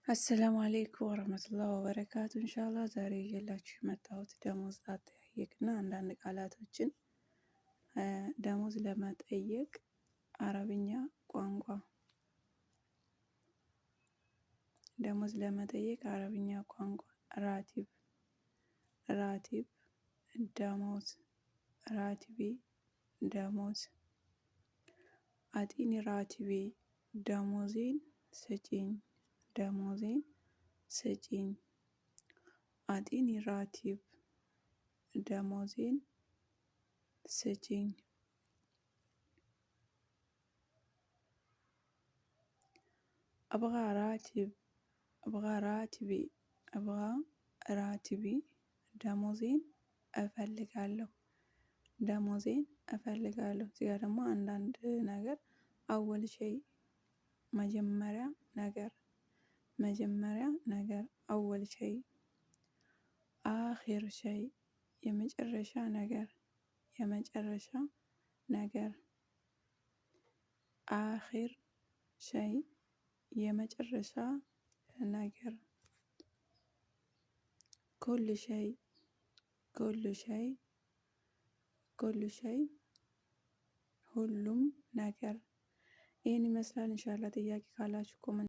السلام عليكم ورحمة الله وبركاته። ኢንሻአላህ ዛሬ ይዤላችሁ የመጣሁት ደሞዝ አጠያየቅና አንዳንድ ቃላቶችን ደሞዝ ለመጠየቅ አረብኛ ቋንቋ፣ ደሞዝ ለመጠየቅ አረብኛ ቋንቋ راتب፣ راتب ደሞዝ፣ راتبي ደሞዝ፣ أعطيني راتبي ደሞዜን ስጪኝ፣ ደሞዜን ስጪኝ፣ أعطيني راتب ደሞዜን ስጪኝ። أبغى راتب፣ أبغى راتبي፣ أبغى راتبي ደሞዜን እፈልጋለሁ፣ ደሞዜን እፈልጋለሁ። እዚህ ጋር ደግሞ አንዳንድ ነገር أول شيء መጀመሪያ ነገር፣ መጀመሪያ ነገር أول شيء፣ آخر شيء የመጨረሻ ነገር፣ የመጨረሻ ነገር፣ آخر شيء የመጨረሻ ነገር፣ كل شيء፣ كل شيء፣ كل شيء ሁሉም ነገር። ይህን ይመስላል። ኢንሻአላህ ጥያቄ ካላችሁ comment